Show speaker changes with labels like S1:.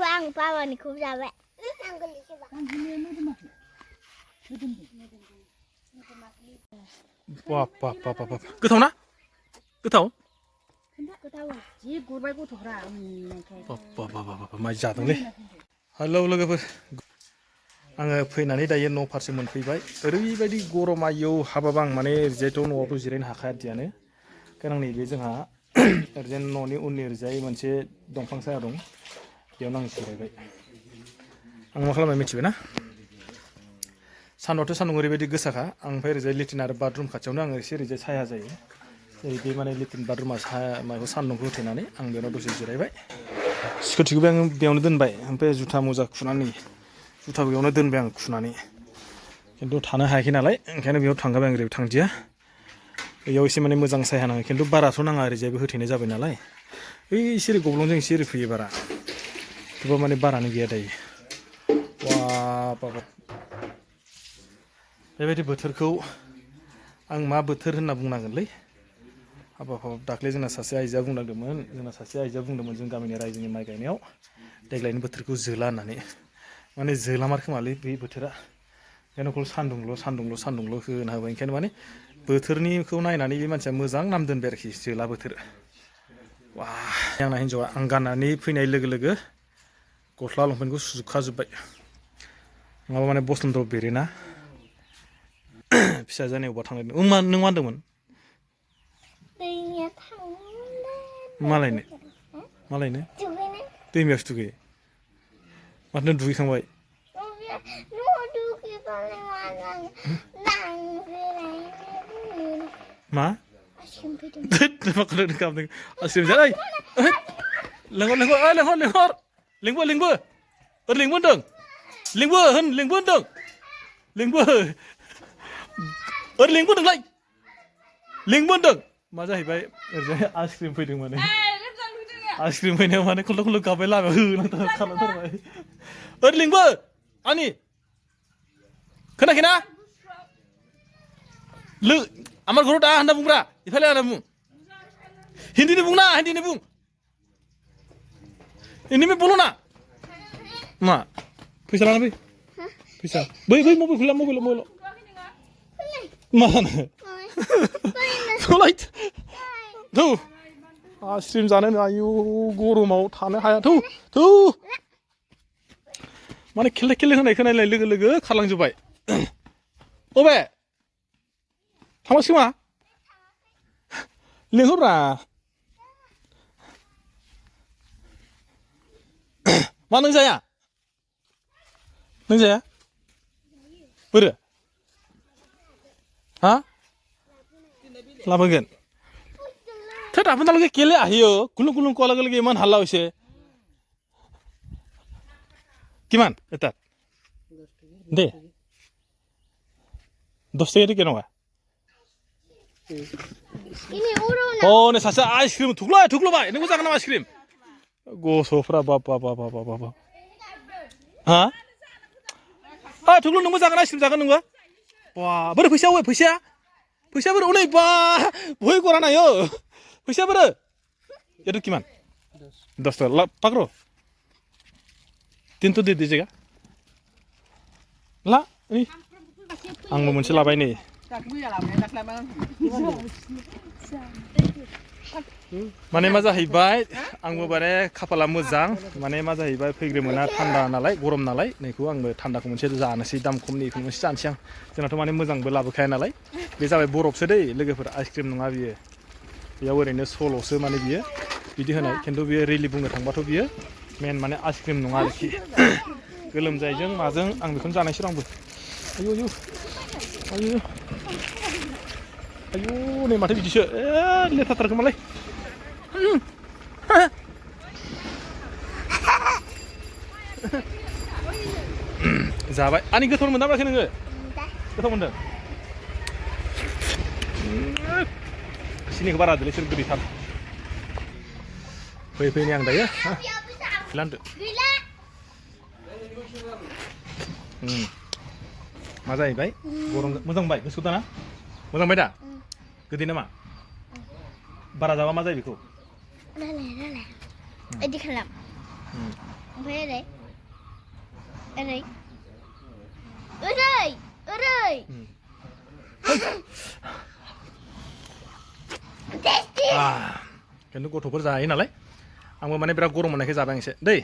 S1: bang pawan ku jabe.
S2: Wah, goथाव ना? गोथाव?
S1: Ji gurbai gथ'फ्रा
S2: माइ जादोंलै हेलौ लोगोफोर आङो फैनानै दायो न' फारसे मोनफैबाय ओरैबायदि गरम आयौ हाबाब आं माने ओरैजायथ' न'आवथ' जिरायनो हाखायादियानो गोनां नैबे जोंहा ओरैजाय न'नि उननि ओरैजाय मोनसे दंफां साया दं बेयावनो आं जिरायबाय आं मा खालामबाय मिथिबाय ना सानदुंआथ' सानदुं ओरैबायदि गोसाखा आं ओमफ्राय ओरैजाय लेट्रिन आरो बाथरुम खाथियावनो आङो एसे ओरैजाय साया जायो बे माने लेट्रिन बाथरुमा माबाखौ सानदुंखौ होथेनानै आं बेयावनो दसे जिरायबाय स्कुटिखौबो आं बेयावनो दोनबाय ओमफ्राय जुथा मुजा खुनानै जुथा बेयावनो दोनबाय आं खुनानै खिन्थु थानो हायाखै नालाय ओंखायनो बेयाव थांगाबाय आं ओरैबो थांदिया बेयाव एसे माने मोजां साया नाङो खिन्थु बाराथ' नाङा ओरैजायबो होथेनाय जाबाय नालाय ओइ एसे ओरै गब्लंजों एसे ओरै फैयो बारा थेवबो माने बारानो गैया दायो बाब बेबायदि बोथोरखौ आं मा बोथोर होनना बुंनांगोनलै हाबाब दाख्लै जोंना सासे आइजोआ बुंदोंमोन जों गामिनि रायजोनि माइ गायनायाव देग्लायनि बोथोरखौ जोला होननानै माने जोलामार खोमालै बे बोथोरा ओंखायनो सान्दुंल' होना होबाय ओंखायनो माने बोथोरनिखौ नायनानै बे मानसिया मोजां नाम दोनबाय आरोखि जोला बोथोर वाह आंना हिन्जावा आं गाननानै फैनाय लोगो लोगो गस्ला लंपेन्टखौ सुजोबखाजोब्बाय नङाबा माने बसन्त बेरोना फिसा जानाय अबा थांनाय नों मा होनदोंमोन मालायनो दैमायावसो दुगैयो माथो नों दुगैखांबाय मा आइसक्रिम जानाय लिंबोदों मा जाहैबाय ओरैजाय आइसक्रिम फैदों माने आइसक्रिम फैनायाव माने खल्ल' गाबाय लामायाव खालामथारबाय ओरै लिंबो आंनि खोनायाखैना আমার ঘরটা হান্ডা বুংরা ইফালে আনা বুং হিন্দিতে বুং না হিন্দিতে বুং হিন্দিতে বলো না মা फैसा लाना फै फैसा बै मबाइल मा सलाइट थौ आइसक्रिम जानो आयु गरमाव थानो हाया थौ माने खेले होनाय खोनायलाय लोगो खारलांजोबबाय अबे थांबायसो मा लिंहरब्रा मा नों जाया बोरो हा लाबोगोन थोद दाबोनालागै गेले आहियो गुलुं कलागलगे इमान हाल्ला হৈছে কিমান এটা দে 10 টাকা কেন হয় নে सासे आइसक्रिम थुग्लबाय नोंबो जागोन नामा आइसक्रिम गस'फ्रा बाब हा थुग्लु नोंबो जागोन आइसक्रिम जागोन नोंबो वा बोरै फैसा बोरै अनै बा भय करा नायो फैसा बोरै एदु किमान 10 টাকা पाकरो तिनतो दे दीजिएगा ला नै आंबो मोनसे लाबाय नै माने मा जाहैबाय आंबो बारे खाफाला मोजां माने मा जाहैबाय फैग्रोमोना थान्दा नालाय गरम नालाय नैखौ आंबो थान्दाखौ मोनसे जानोसै दाम खमनि मोनसे जानोसै आं जोंनाथ' माने मोजांबो लाबोखाया नालाय बे जाबाय बरफसो दै लोगोफोर आइसक्रिम नङा बियो बेयाव ओरैनो सल'सो माने बियो बिदि होनाय खिन्थु बियो रिलि बुंनो थांबाथ' बियो मेन माने आइसक्रिम नङा आरोखि गोलोमजायजों माजों आं बेखौनो जानायसै आंबो आयु नै माथो बिदिसो लेथाथारखोमालाय जाबाय आंनि गोथाव मोनदा मोनाखै नोङो गोथाव मोनदों सिनिखौ बारा होदोलै सोर गोदैथार फैनि आं दायो लान्दो मा जाहैबाय गरम मोजांबाय गोसो दाना मोजांबाय दा गोदै नामा बारा जाबा मा जायो बेखौ
S1: इदि खालाम ओमफ्राय ओरै ओरै ओरै
S2: खिन्थु गथ'फोर जायो नालाय आंबो माने बिराद गरम मोननायखाय जाबाय आं एसे दै